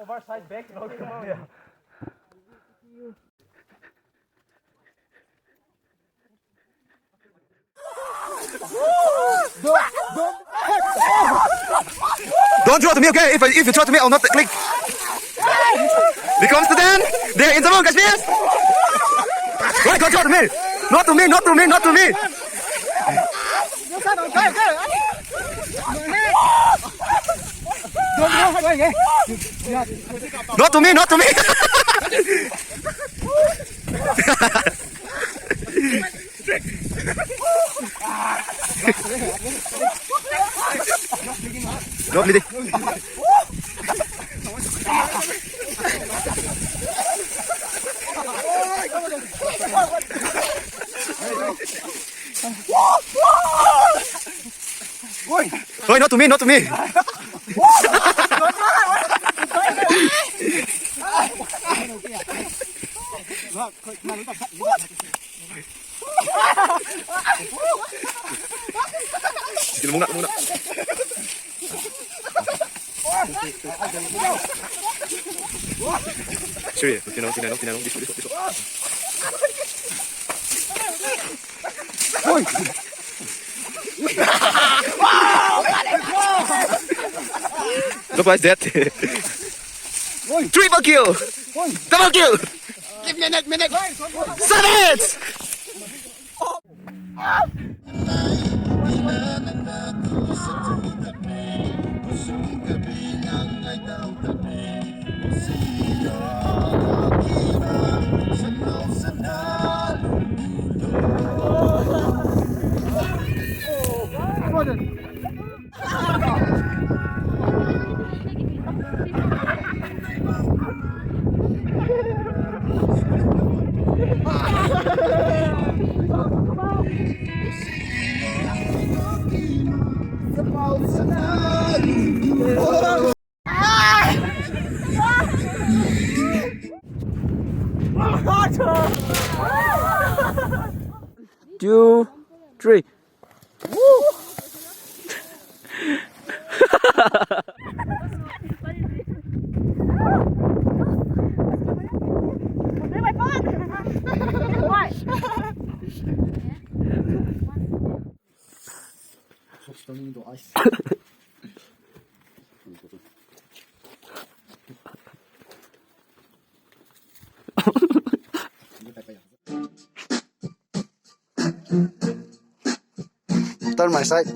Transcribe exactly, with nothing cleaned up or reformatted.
Overside back, no, come on, yeah. Don't throw to me, okay? If, if you throw to me, I'll not click. Because then, they're in Jammu and Kashmir. Why don't throw to me? Not to me, not to me, not to me. Not to me, not to me. Drop me. Oi, not to me, not to me. Sige, muna, muna. Sorry, tinanong, tinanong, tinanong, this way, this way, this way. Oi! Look like that. Oi! Triple kill! Oi! Double kill! Give me a minute, minute! Savage! Two, three. Turn my side.